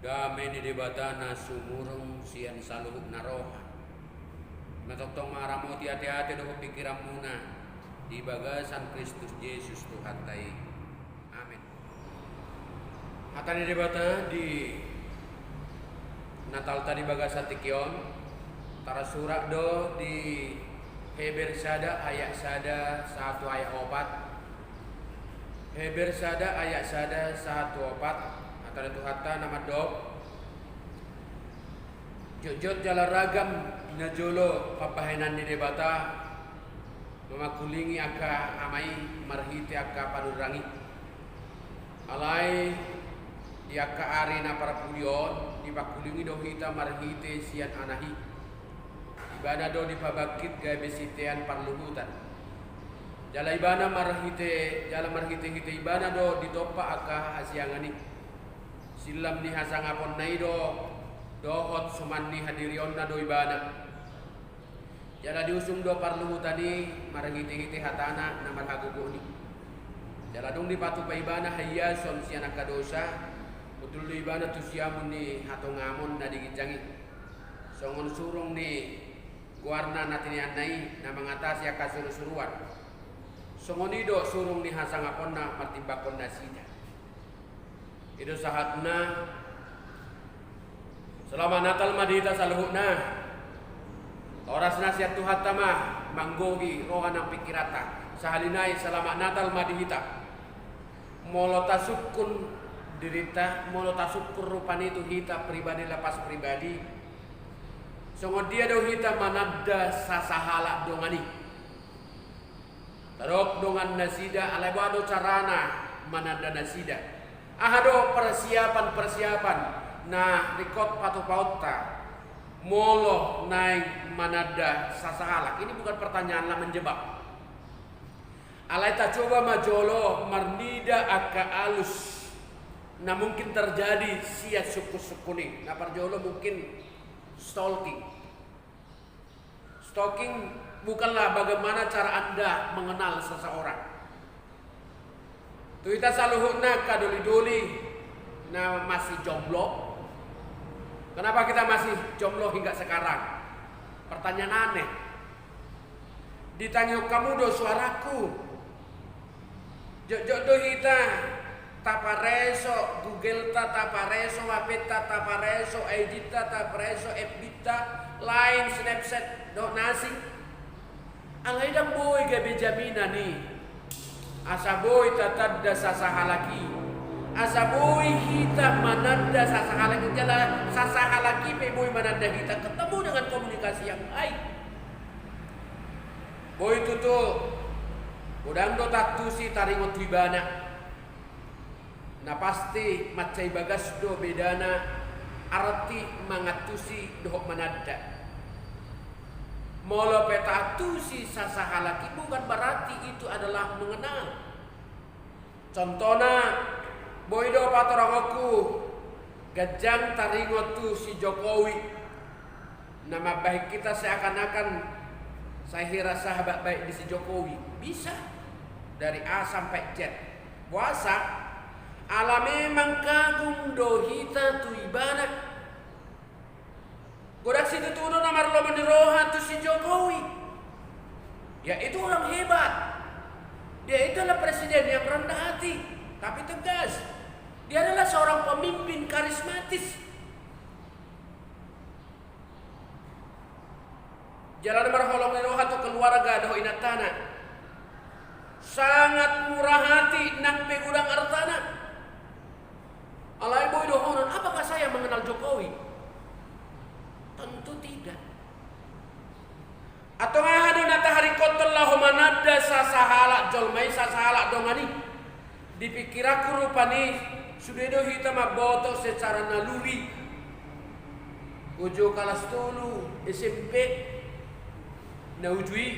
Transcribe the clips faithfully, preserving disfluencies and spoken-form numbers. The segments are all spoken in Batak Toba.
Dame ni Debata na sumurung sian saluhut na roha, na tongtong mangaramoti ateate dohot pingkiranmuna di bagasan Kristus Jesus Tuhanta i. Amen. Hata ni Debata di Natalta di bagasan tingki on tarsurat do di Heber sada ayat sada sahat tu ayat opat. Heber sada ayat sada sahat tu opat. Hata ni Tuhanta na mandok: Jotjot jala ragam na jolo pambahenan ni Debata mangkulingi angka ama i marhite angka panurirang i. Alai di angka ari na parpudi on dipangkulingi do hita marhite sian Anak i. Ibana do dipabangkit gabe sitean parluhutan. Jala ibana marhite, jala marhitehite ibana do ditompa angka hasiangan i. Sillam ni hasangaponna i do dohot suman ni hadirionna do ibana. Jala diusung do parluhutan i marhitehite hatana na marhagogoon i. Jala dung dipatupa ibana haiason sian angka dosa, hundul do ibana tu siamun ni hatongamon na di ginjang i. Songon surung ni goarna na tinianna i na mangatasi angka surusuruan. Songon i do surung ni hasangaponna martimbangkon nasida. I do sahatna. Selamat Natal ma di hita saluhutna. Horasna sian Tuhanta ma manggohi roha nang pingkiranta. Sahali nai selamat Natal ma di hita. Molo tasungkun dirinta, molo tasungkun rupani tu hita pribadi lepas pribadi, songon dia do hita mananda sasahalak dongan i? Tadok dongan nasida, alai boha do carana mananda nasida? Aha do persiapan-persiapan na ringkot patupaonta molo naeng mananda sasahalak? Ini bukan pertanyaan na menjebak. Alai tacoba ma jolo marnida angka alus na mungkin terjadi sian sungkun-sungkun i. Na parjolo mungkin stalking. Stalking bukanlah bagaimana cara Anda mengenal seseorang. Tu hita saluhutna angka doli-doli na masih jomblo. Kenapa kita masih jomblo hingga sekarang? Pertanyaan aneh. Ditangihon hamu do suaraku. Jotjot do hita tapareso, Google-ta tapareso, H P-ta tapareso, I G-ta tapareso, F B-ta, Line, Snapchat dohot na asing. Alai ndang boi gabe jaminan i asa boi tatanda sasahalak i. Asa boi hita mananda sasahalak i jala sasahalak i pe boi mananda hita. Ketemu dengan komunikasi yang baik. Boi tutu, godang do tantusi taringot tu ibana. Na pasti mansai bagas do bedana arti mangantusi dohot mananda. Molo pe taantusi sasahalak i bukan berarti itu adalah mengenal. Contohna, boi do patorangonku ganjang taringot tu si Jokowi. Na mambahen hita seakan-akan sai hira sahabat baik di si Jokowi. Bisa. Dari A sampai Z. Boasa? Ala memang kagum do hita tu ibana. Godang situtu do na marlomo ni roha tu si Jokowi. Dia itu orang hebat. Dia itu adalah presiden yang rendah hati, tapi tegas. Dia adalah seorang pemimpin karismatis. Jala na marholong ni roha tu keluarga dohot inantana. Sangat murah hati nang pe godang artana. Alai boi dohonon, apakah saya mengenal Jokowi? Tentu tidak. Antong aha do na taharingkothon laho mananda sasahalak jolma i, sasahalak dongan i? Di pingkiranku rupani sude do hita mamboto secara naluri. Uju kalas tolu S M P na uju i,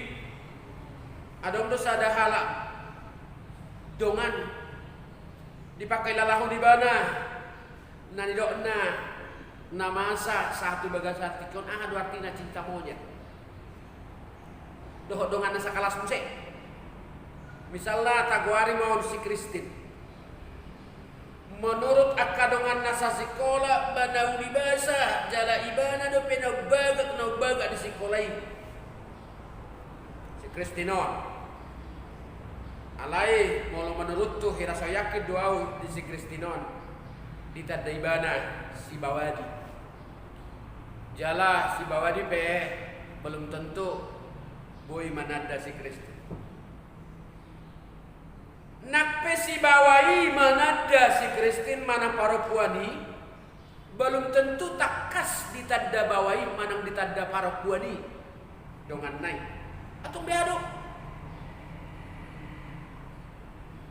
adong do sada halak dongan dipangkilalahon ibana. Na nidokna na masa sahat tu bagasan tingki on, aha do artina cinta monyet? Dohot dongan na sakalas muse. Misalna tagoari ma on si Kristin. Menurut angka dongan na sasikola, na uli basa, jala ibana dope na umbagak, na umbagak di sikola i. Si Kristin on. Alai molo menuruthu, hira so yakin do au di si Kristin on, ditanda ibana si Bawadi. Jala si Bawadi pe belum tentu boi mananda si Kristin. Nang pe si Bawa i mananda si Kristin manang parompuan i, belum tentu tangkas ditanda Bawa i manang ditanda parompuan i donganna i. Antong beha do.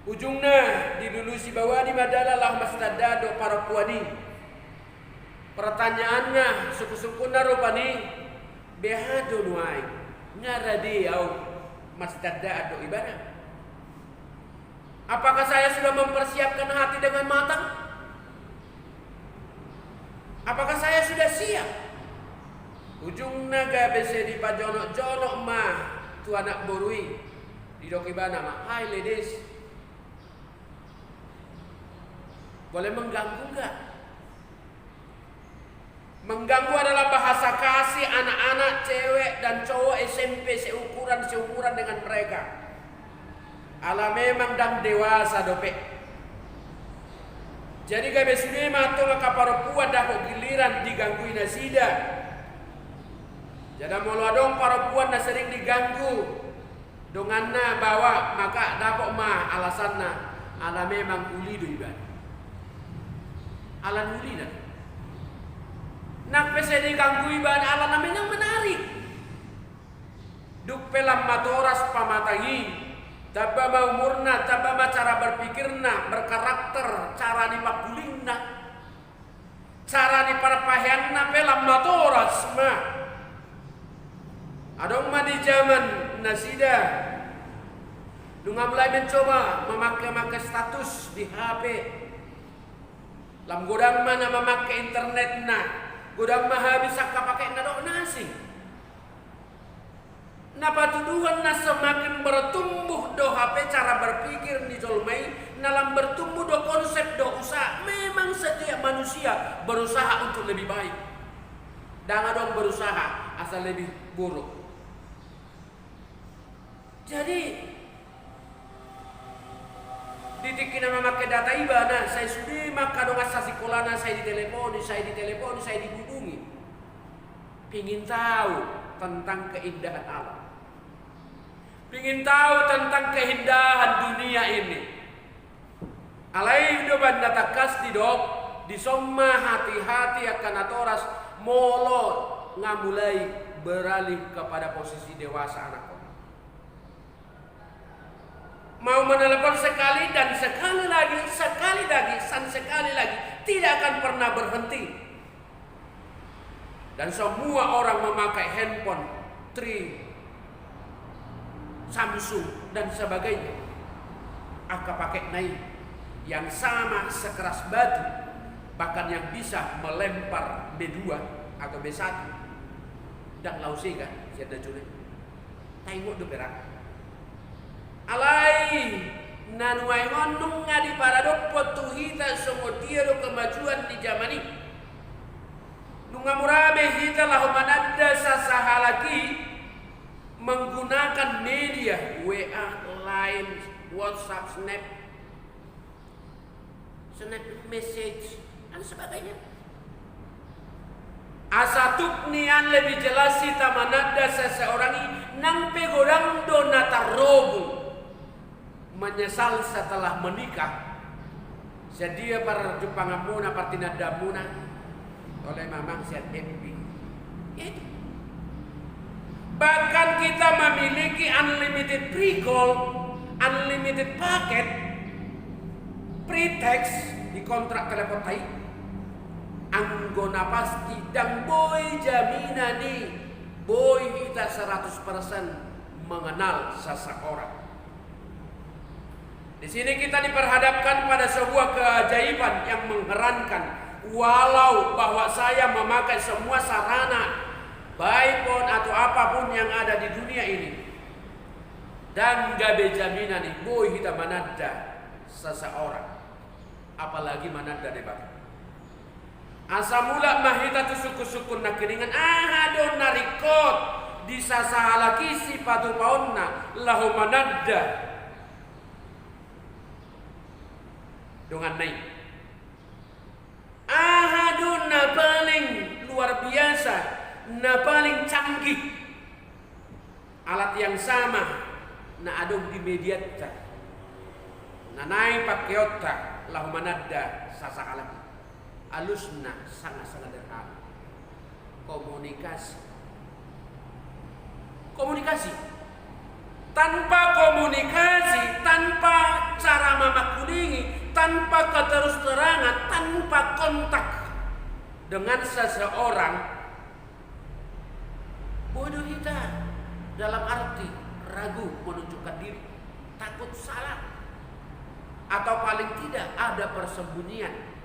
Ujungna dilului si Bawadi ma dalan laho masitandaan dohot parompuan i. Pertanyaanna, sungkun-sungkunna rupani, beha do nuaeng nga rade au masitandaan dohot ibana? Apakah saya sudah mempersiapkan hati dengan matang? Apakah saya sudah siap? Ujungna gabe sai dipajonok-jonok ma tu anak boru i. Didok ibana ma, "Hai, ladies, boleh mengganggu nggak?" Mengganggu adalah bahasa kasih anak-anak cewek dan cowok S M P seukuran, seumuran dengan mereka. Ala memang ndang dewasa dope. Jadi gabe sude ma antong angka parompuan dapot giliran diganggui nasida. Jala molo adong parompuan na sering diganggu donganna Bawa, maka dapot ma alasanna, ala memang uli do ibana. Ala ni ulina. Nang pe sai diganggu ibana, ala na memang menarik. Dung pe lam matoras pamatang i, tamba ma umurna, tamba ma cara berpikirna, berkarakter, cara ni pampulingna. Cara ni parpaheanna pe lam matoras ma. Adong ma di jaman nasida, nunga mulai mencoba mamake-make status di H P. Lam godang ma na mamake internetna, godang ma habis angka pakekna dohot na asing. Na patuduhon na semakin bertumbuh do hape cara berpikir ni jolma i, na lam bertumbuh do konsep dohot usaha. Memang setiap manusia berusaha untuk lebih baik. Ndang adong berusaha asal lebih buruk. Jadi, di tingki na mamake data iba, na sai sude ma angka dongan sasikolana sai diteleponi, sai diteleponi, sai dihubungi. Pingin tahu tentang keindahan alam. Pingin tahu tentang keindahan dunia ini. Alai do banda tangkas didok, dison ma hati-hati angka natoras molo nga mulai beralih kepada posisi dewasa anak on. Mau menelepon sekali dan sekali lagi, sekali lagi, dan sekali lagi, tidak akan pernah berhenti. Dan semua orang memakai handphone Tri, Samsung, dan sebagainya. Angka pakekna i yang sama sekeras batu, bahkan yang bisa melempar B dua atau B satu. Ndang laho sega sian na jolo i. Taingot dope ra. Alai na nuaeng on nunga diparadophon tu hita songon dia do kemajuan ni jaman i. Nunga mura be hita laho mananda sasahalak i menggunakan media W A, Line, WhatsApp, Snap, Snap message, dan sebagainya. Asa tuk nian lebih jelas hita mananda seseorang i, nang pe godang do na tarrobung. Menyesal setelah menikah. Sian dia parjumpanganmuna, partinandaanmuna? Tole ma amang sian F B. Itu. Bahkan kita memiliki unlimited free call, unlimited paket, free text di kontrak teleponta i. Anggo na pasti ndang boi jaminan i boi hita seratus persen mengenal seseorang. Di sini kita diperhadapkan pada sebuah keajaiban yang mengherankan. Walau bahwa saya memakai semua sarana, baik phone atau apapun yang ada di dunia ini, ndang gabe jaminan i boi hita mananda seseorang, apalagi mananda Debata. Asa mulak ma hita tu sungkun-sungkun nangkiningan, aha do na ringkot di sasahalak i sipatupaonna laho mananda donganna i? Aha do na paling luar biasa, na paling canggih, alat yang sama na adong di medianta, na naeng pakeonta laho mananda sasahalak i? Alusna sangat sederhana. Komunikasi. Komunikasi. Tanpa komunikasi, tanpa cara mamangkulingi, tanpa keterus-terangan, tanpa kontak dengan seseorang, boi do hita dalam arti ragu menunjukkan diri, takut salah, atau paling tidak ada persembunyian.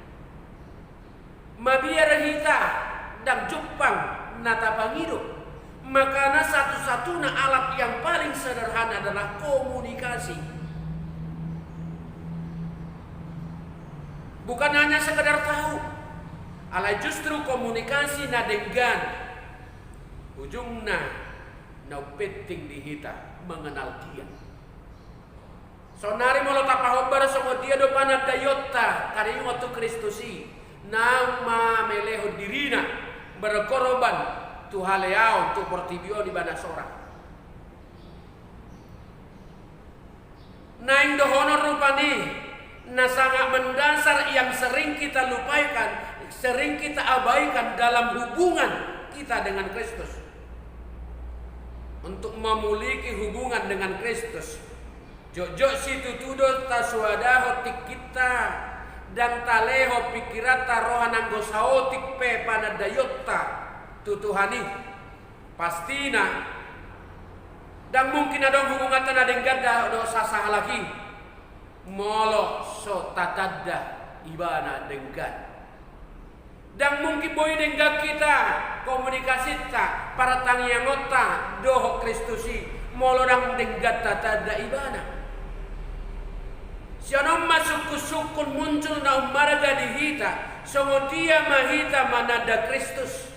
Mabiar hita ndang jumpang na tapangido, makana satu-satuna alat yang paling sederhana adalah komunikasi. Bukan hanya sekedar tahu, alai justru komunikasi na denggan ujungna na umpenting di hita mengenal Dia. Saonnari molo tapahombar songon dia do panandaionta taringot tu Kristus i, naung mamelehon dirina berkorban tu haleaon, tu portibi on, ibana sorang. Naeng dohonon rupani na sangat mendasar yang sering kita lupaikan, sering kita abaikan dalam hubungan kita dengan Kristus. Untuk memiliki hubungan dengan Kristus, jotjot situtu do tasuadahon tingkinta, ndang talehon pingkiranta, roha nanggo saotik pe panandaionta tu Tuhan i. Pastina, ndang mungkin adong hubunganta na denggan da-, dohot sasahalak i, molo so tatanda ibana denggan. Ndang mungkin boi denggan hita komunikasinta, partangiangonta dohot Kristus i, molo ndang denggan tatanda ibana. Sian on ma sungkun-sungkun muncul na ummarga di hita, songon dia ma hita mananda Kristus?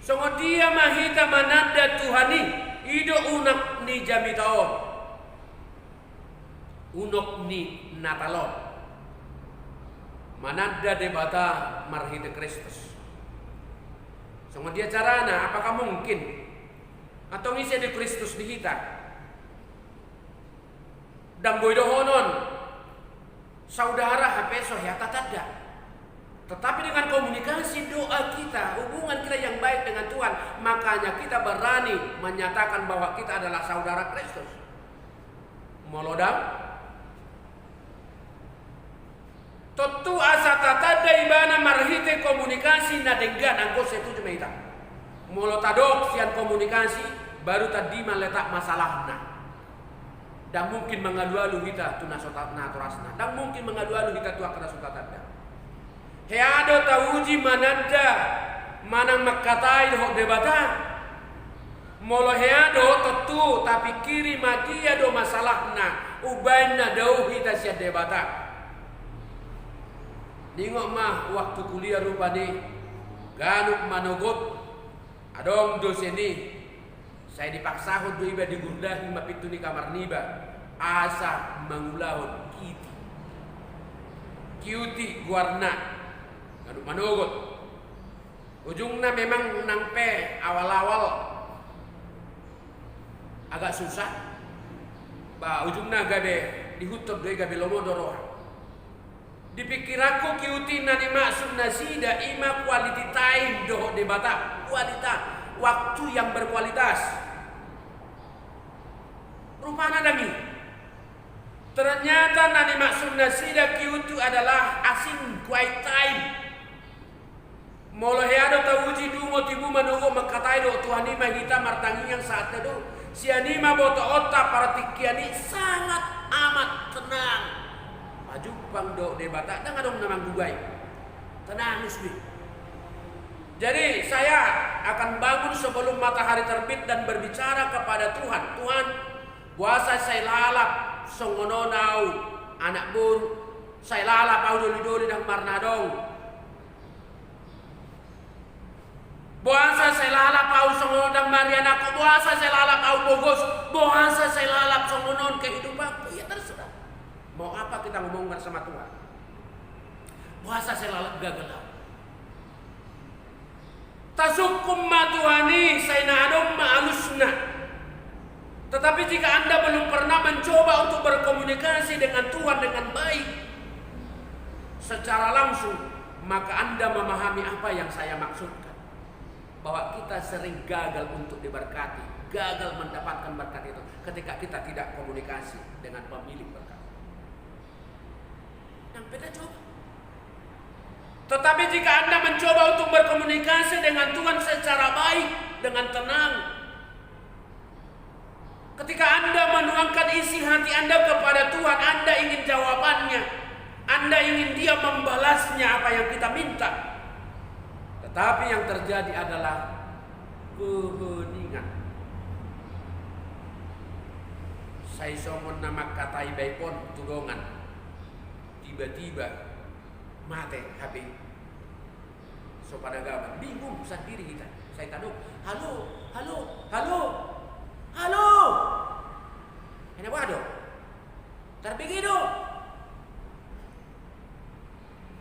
Songon dia ma hita mananda Tuhan i? I do unok ni jamita on, unok ni Natal on, mananda Debata marhite Kristus. Songon dia carana? Apakah mungkin? Antong ise do Kristus di hita? Ndang boi dohonon saudara hape so hea tatanda. Tetapi dengan komunikasi doa kita, hubungan kita yang baik dengan Tuhan, makanya kita berani menyatakan bahwa kita adalah saudara Kristus. Molo ndang, tontu asa tatanda ibana marhite komunikasi na denggan, anggo setuju ma hita. Molo tadok sian komunikasi, baru tandi ma letak masalahna. Ndang mungkin mangalualu hita tu na so ta-, natorasna. Ndang mungkin mangalualu hita tu angka na so tatanda. Hea do tauji mananda manang mangkatai dohot Debata? Molo hea do, tontu tapingkiri ma dia do masalahna umbaen na dao hita sian Debata. Ningot ma waktu kuliah rupani, ganup manogot, adong dosen i, sai dipaksahon do iba digurdahi ma pintu ni kamar niba asa mangulahon kiuti. Kiuti goarna, ganup manogot. Ujungna memang nang pe awal-awal agak susah. Ba, ujungna gabe dihuthon do i, gabe lomo do roha. Di pingkiranku, kiuti na nimaksud nasida i ma quality time dohot Debata, kualitas waktu yang berkualitas. Rupana ndang i. Ternyata na nimaksud nasida kiuti adalah asing, quiet time. Molo hea do tauji, dungo tibu manogot mangkatai dohot Tuhan i ma hita, martangiang sahat do. Sian i ma botoonta partingkian i sangat amat tenang. Pajumpang dohot Debata, ndang adong na manggugai. Tenang, husni. Jadi, saya akan bangun sebelum matahari terbit dan berbicara kepada Tuhan, "Tuhan, boasa sai lalap songon on au, anak boru? Sai lalap au doli-doli, ndang marnadong. Ari anakku, boasa sai lalap au bogos, boasa sai lalap songon on kehidupanku. Ya terserah. Mau apa kita ngomong bersama Tuhan? Boasa sai lalap gagal au. Tasungkun ma Tuhan i, sai na adong ma alusna. Tetapi jika Anda belum pernah mencoba untuk berkomunikasi dengan Tuhan dengan baik secara langsung, maka Anda memahami apa yang saya maksudkan. Bahwa kita sering gagal untuk diberkati, gagal mendapatkan berkat itu ketika kita tidak komunikasi dengan pemilik berkat. Nang pe tacoba. Tetapi jika Anda mencoba untuk berkomunikasi dengan Tuhan secara baik, dengan tenang, ketika Anda menuangkan isi hati Anda kepada Tuhan, Anda ingin jawabannya, Anda ingin Dia membalasnya apa yang kita minta. Tetapi yang terjadi adalah keheningan. Sai songon na mangkatai baipon tu dongan. Tiba-tiba mate H P. So pada gaban, bingung sandiri hita. Sai tadok, "Halo, halo, halo, halo." Ena boha do? Tarbege do.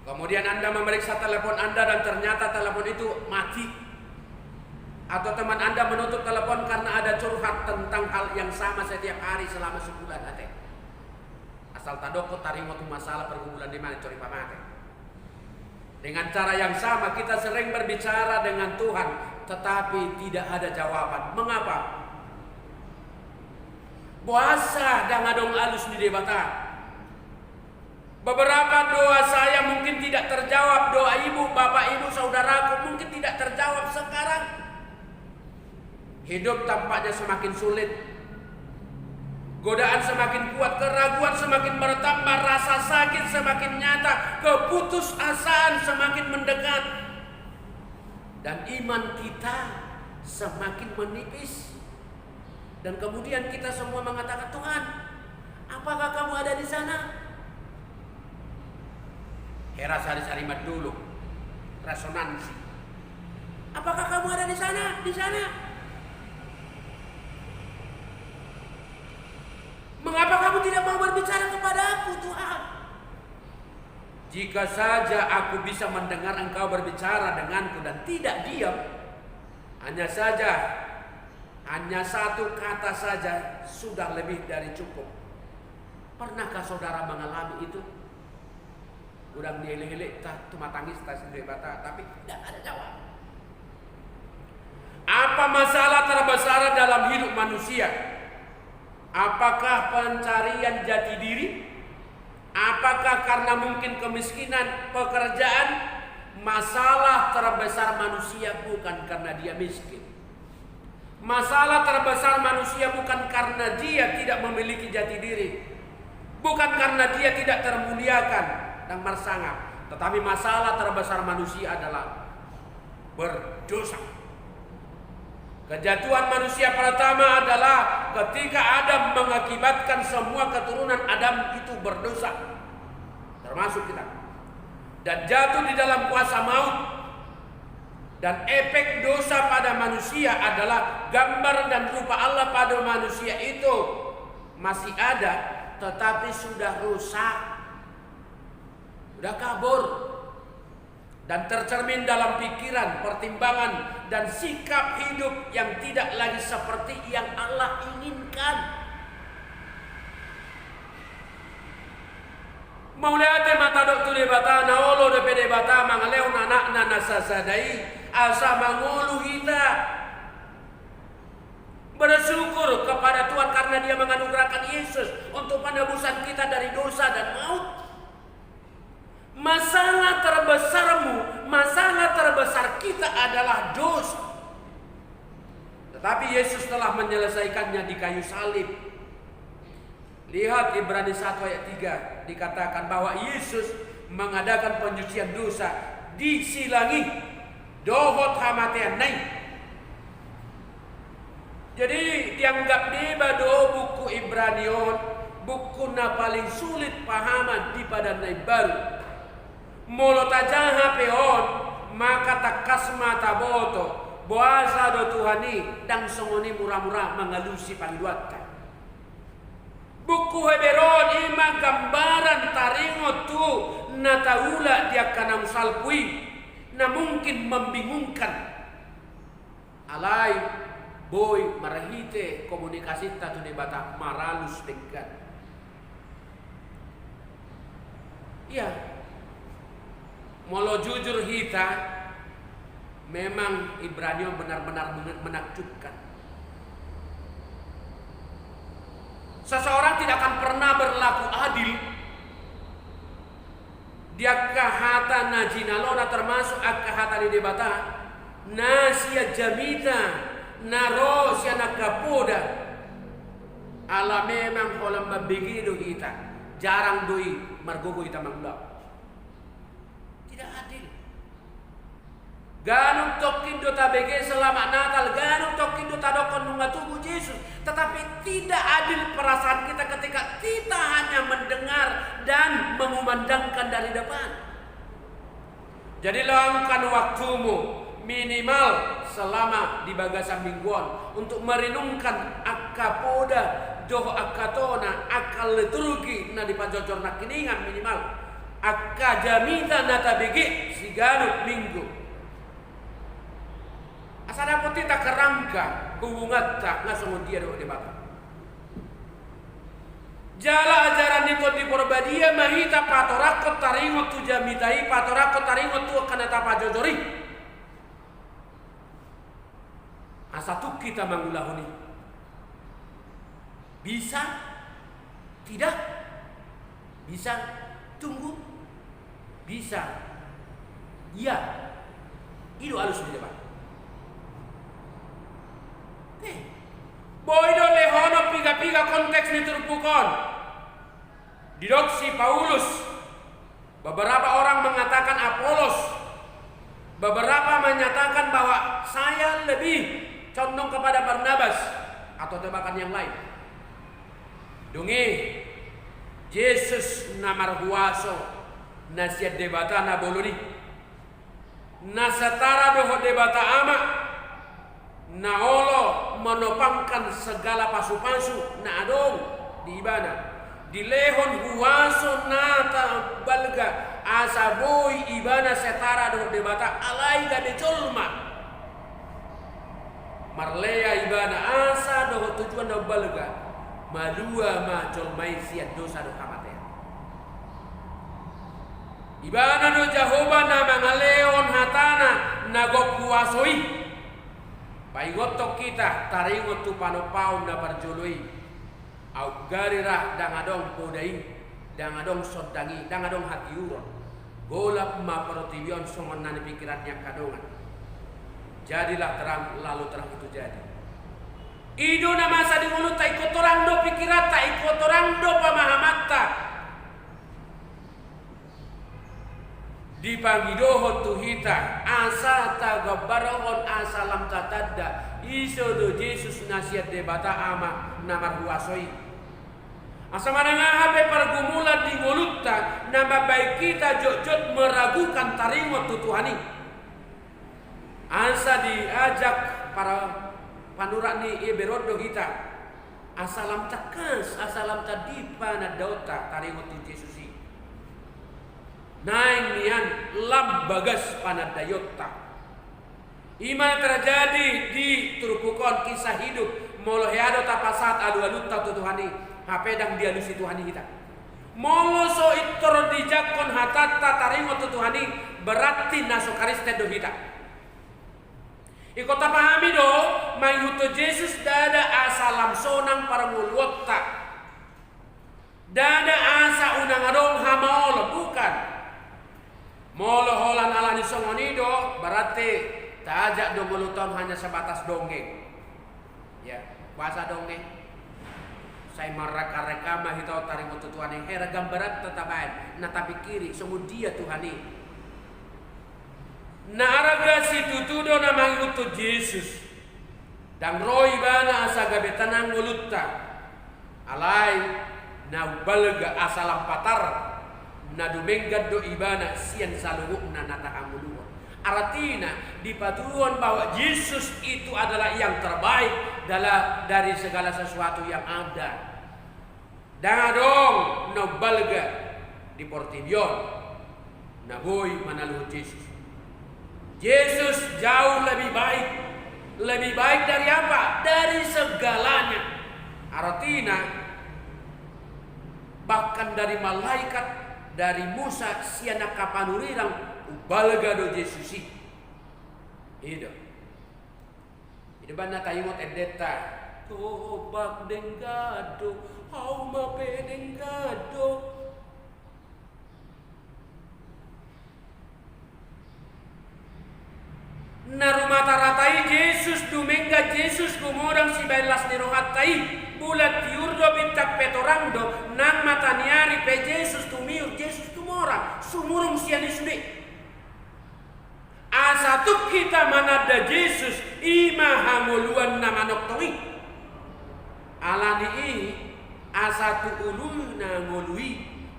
Kemudian Anda memeriksa telepon Anda dan ternyata telepon itu mati. Atau teman Anda menutup telepon karena ada curhat tentang hal yang sama setiap hari selama sebulan, ate. Asal tadok, taringot tu masalah pergumulan di mana, curi pamate. Dengan cara yang sama, kita sering berbicara dengan Tuhan, tetapi tidak ada jawaban. Mengapa? Boasa ndang adong alus ni Debata. Beberapa doa saya mungkin tidak terjawab, doa ibu, bapak ibu, saudaraku mungkin tidak terjawab sekarang. Hidup tampaknya semakin sulit. Godaan semakin kuat, keraguan semakin bertambah, rasa sakit semakin nyata, keputusasaan semakin mendekat. Dan iman kita semakin menipis. Dan kemudian kita semua mengatakan, "Tuhan, apakah kamu ada di sana?" Hera sari-sari mandolo, resonansi. "Apakah kamu ada di sana? Di sana? Mengapa kamu tidak mau berbicara kepadaku, Tuhan?" Jika saja aku bisa mendengar Engkau berbicara denganku dan tidak diam, hanya saja, hanya satu kata saja sudah lebih dari cukup. Pernahkah saudara mengalami itu? Godang dielek-elek ta, tumatangis ta sian Debata, tapi tidak ada jawab. Apa masalah terbesar dalam hidup manusia? Apakah pencarian jati diri? Apakah karena mungkin kemiskinan pekerjaan? Masalah terbesar manusia bukan karena dia miskin. Masalah terbesar manusia bukan karena dia tidak memiliki jati diri, bukan karena dia tidak termuliakan dan marsangap, tetapi masalah terbesar manusia adalah berdosa. Kejatuhan manusia pertama adalah ketika Adam mengakibatkan semua keturunan Adam itu berdosa, termasuk kita, dan jatuh di dalam kuasa maut. Dan efek dosa pada manusia adalah gambar dan rupa Allah pada manusia itu masih ada, tetapi sudah rusak, sudah kabur, dan tercermin dalam pikiran, pertimbangan, dan sikap hidup yang tidak lagi seperti yang Allah inginkan. Mauliate ma tadok tu Debata, na olo dope Debata mangalehon anakna na sasada i asa mangolu hita. Bersyukur kepada Tuhan karena Dia menganugerahkan Yesus untuk penebusan kita dari dosa dan maut. Masalah terbesarmu, masalah terbesar kita adalah dosa. Tetapi Yesus telah menyelesaikannya di kayu salib. Lihat Ibrani satu ayat tiga, dikatakan bahwa Yesus mengadakan penyucian dosa di silang i dohot hamateanna i. Jadi, dianggap deba do buku Ibrani on buku na paling sulit pahaman di Padan na Imbaru. Molo tajaha pe on, maka tangkas ma taboto Boasa do Tuhan i ndang songon i mura-mura mangalusi pangidoanta? Buku Heber on i ma gambaran taringot tu na taula di angka naung salpu i, na mungkin membingungkan. Alai boi marhite komunikasinta tu Debata maralus denggan. Iya. Molo jujur hita, memang Ibrani on benar-benar men-, menakjubkan. Seseorang tidak akan pernah berlaku adil di angka hata na jinalona, termasuk angka hata ni Debata, na sian jamita, na ro sian angka poda. Ala memang holan mambege do hita, jarang do i margogo hita mangula. Tidak adil. Ganup tongkin do tabege selamat Natal, ganup tongkin do tadokkon nunga tubu Jesus, tetapi tidak adil perasaan kita ketika kita hanya mendengar dan mengumandangkan dari depan. Jadi luangkan waktumu minimal selama di bagasan minggu on untuk merenungkan angka poda dohot angka tona, angka liturgi na dipajojor nangkiningan, minimal angka jamita na tabege siganup minggu. Asa dapot hita kerangka hubunganta nga songon dia dohot Debata. Jala ajaran ni Tondi Porbadia ma hita patoranghon taringot tu jamita i, patoranghon taringot tu angka na tapajojor i. Asa tung hita mangulahon i. Bisa? Tidak? Bisa? Tunggu? Bisa? Iya. I do alus ni Debata. Eh, boi do lehonon piga-piga konteks ni turpuk on. Didok si Paulus, beberapa orang mengatakan Apolos, beberapa menyatakan bahwa saya lebih condong kepada Barnabas, atau bahkan yang lain. Dung i, Jesus na marhuaso, na sian Debata na bolon i, na setara dohot Debata Ama, na olo menopangkan segala pasu-pasu na adong di Ibana, dilehon huaso na tabalga, asa boi Ibana setara dohot Debata, alai gabe jolma. Marlea Ibana asa dohot tujuan na umbalga, malua ma jolma i sian dosa dohot hamatean. Ibana do Jahowa na mangalehon hatana na gok huaso i. Paingothon hita taringot tu panompaon na parjolo i. Aut gari ra ndang adong poda i, ndang adong sondang i, ndang adong hatiuron. Golap ma portibi on songon na nipingkiran ni angka dongan. Jadilah terang, lalu terang itu jadi. I do na masa di ngolunta, ingkon torang do pingkiranta, ingkon torang do pamahamanta. Dipangidohon tu hita, asa tagambarhon, asa lam tatanda, ise do Jesus na sian Debata Ama na marhuaso i. Asa manang aha pe pargumulan di ngolunta na mambahen hita jotjot meragukan taringot tu Tuhan i. Asa diajak para panurat ni Heber on do hita. Asa lam tangkas, asa lam tandit panandaonta taringot tu Jesus i. Naeng nian lam bagas panandaionta. I ma na terjadi di turpuk on, kisah hidup, molo hea do tapasahat alualunta tu Tuhan i, hape ndang dialusi Tuhan i hita. Molo so pintor dijangkon hatanta taringot tu Tuhan i, berarti na so Kristen do hita. Ingkon tapahami do, mangihuthon Jesus ndada asa lam sonang parngoluonta. Ndada asa unang adong hamaolon, bukan. Molo holan ala ni songon i do, berarti taajak do ngolunta on hanya sebatas dongeng. Ya, boasa dongeng? Sai marreka-reka ma hita on taringot tu Tuhan i, hera gambaranta tabahen, na tapingkiri, songon dia Tuhan i. Na arga situtu do na mangihuthon Jesus. Ndang ro Ibana asa gabe tenang ngolunta. Alai na umbalga asa lam patar, na dumenggan do Ibana sian saluhutna na tahangoluhon. Artina, dipatuduhon bahwa Yesus itu adalah yang terbaik dala-, dari segala sesuatu yang ada. Ndang adong na umbalga di portibi on na boi manaluhon Jesus. Jesus jauh lebih baik. Lebih baik dari apa? Dari segalanya. Artina, bahkan dari malaikat, dari Musa, sian angka panurirang, umbalga do Jesus i. I do. I do umbahen na taingot endenta. Tobak denggan do, hauma pe denggan do. Na rumatarata i Jesus, dumenggan Jesus, gumodang sibahen las ni rohanta i. Bulan tiur do, bintang pe torang do, nang mataniari pe Jesus tumiur, Jesus tumorang, sumurung sian i sude. Asa tuk hita mananda Jesus, i ma hangoluan na manongtong i. Alani i, asa tu ulu na ngolu i,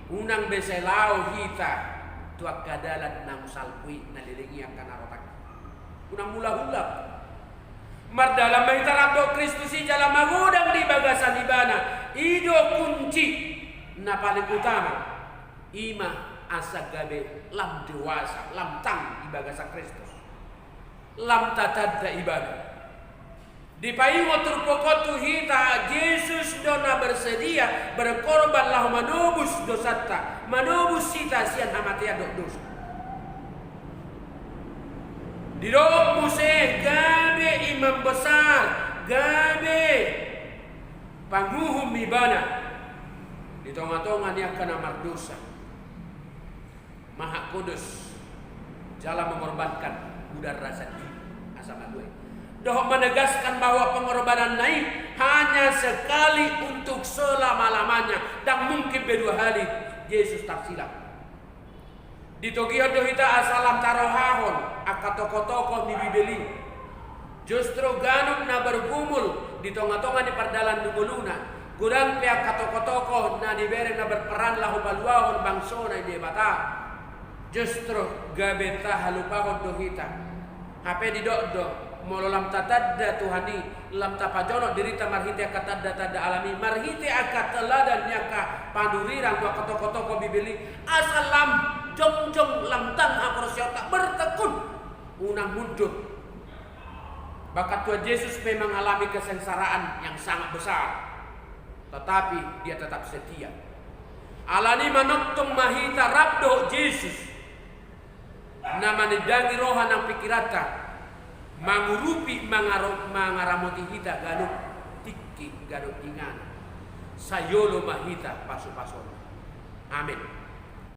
unang be sai laho hita tu angka dalan na salpu i, na leleng i angka na rotang. Unang mulak-ulak. Mardalan ma hita rap dohot Kristus i jala magodang di bagasan Ibana. I do kunci na paling utama. I ma asa gabe lam dewasa, lam tang di bagasan Kristus. Lam tatanda Ibana. Dipaingot turpuk on tu hita, Jesus do na bersedia berkorban laho manobus dosanta, manobus hita sian hamatean dohot dosa. Didok muse gabe imam besar, gabe panguhum Ibana di tonga-tonga ni angka na mardosa. Maha Kudus, jala mengorbankan, udarna sandiri, asa malua i. Dohot menegaskan bahwa pengorbananna i hanya sekali untuk selama-lamanya, ndang mungkin be dua hali Jesus tarsilang. Ditogihon do hita asa lam tarohahon angka tokoh-tokoh ni Bibel i. Justru ganup na bergumul di tonga-tonga ni pardalan ni ngoluna, godang pe angka tokoh-tokoh na dibereng na berperan laho paluahon bangsona i Debata, justru gabe tahalupahon do hita. Hape didok do, molo lam tatanda Tuhan i, lam tapajonok dirinta marhite angka tanda-tanda alami, marhite angka teladan ni angka panurirang dohot angka tokoh-tokoh Bibel i, asa lam jongjong, lam tang haporseaonta, bertekun, unang mundur. Bahkan Tuhan Jesus pe mengalami kesengsaraan yang sangat besar, tetapi Dia tetap setia. Alani i manongtong ma hita rap dohot Jesus na manindangi roha nang pingkiranta, mangurupi, mangaro-, mangaramoti hita ganup tingki, ganup inganan. Sai olo ma hita pasu-pasuna. Amen.